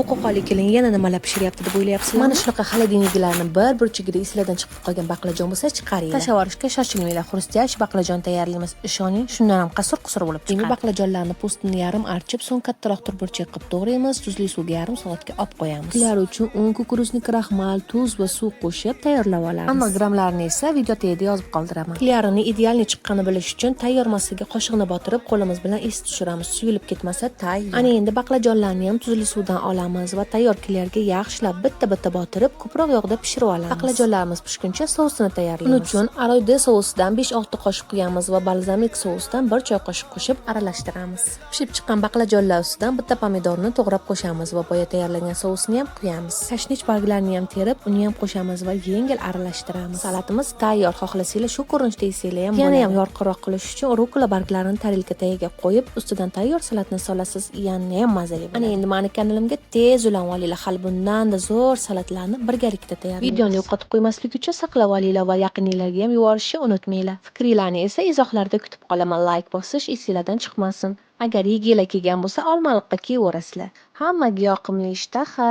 Bu qo'qonlik kelin yana nimalar pishiryapti deb o'ylayapsizlarmi? Mana shunaqa холодильник larni bir burchagida eslardan chiqib qolgan baqlajon bo'lsa, chiqaringlar. Tashlab yuborishga shoshilmanglar. Хрустящий baqlajon tayyorlaymiz. Ishoning, shundan ham qasir qusur bo'lib chiqadi. Endi baqlajonlarni po'stini yarim archib, so'ng kattaroq turburchak qilib to'g'raymiz, tuzli suvga yarim soatga olib qo'yamiz. Ular uchun un, кукурузный kraxmal, tuz va suv qo'shib tayyorlab olamiz. Aniq grammlarni esa video tagida yozib qoldiraman. Klyarini идеальный chiqqanini bilish uchun tayyor massaga qoshiqni botirib, qo'limiz bilan esib tushiramiz. Suyulib ketmasa, tayyor. Ana endi baqlajonlarni ham tuzli suvdan olamiz va tayyor klyarga yaxshilab bitta-bitta botirib, ko'proq yog'da pishirib olamiz. Baqlajonlarimiz pishguncha sousini tayyorlaymiz. Buning uchun Aroyde sousidan 5-6 qoshiq quyamiz va balzamik sousdan 1 choy qoshiq qo'shib aralashtiramiz. Pishib chiqqan baqlajonlar ustidan bitta pomidorni to'g'rab qo'shamiz va boya tayyorlangan sousni ham quyamiz. Kashnich barglarini ham terib, uni ham qo'shamiz va yengil aralashtiramiz. Salatimiz tayyor. Xohlasanglar, shu ko'rinishda yesanglar ham. Yana ham yorqinroq qilish uchun rukola barglarini tarelka tagiga qo'yib, ustidan tayyor salatni solasiz, yana ham mazali bo'ladi. Ana endi mani kanalimga tez ulanib olinglar. Hali bundan-da zo'r salatlarni birgalikda tayyorlaymiz. Videoni yo'qotib qo'ymaslik uchun saqlab olinglar va yaqininglarga ham yuborishni unutmanglar. Fikringlarni esa izohlarda kutib qolaman. Layk bosish esinglardan chiqmasin. Agar yeginglar kelgan bo'lsa, olmaliqqa kelaverasizlar. Hammaga yoqimli ishtaha.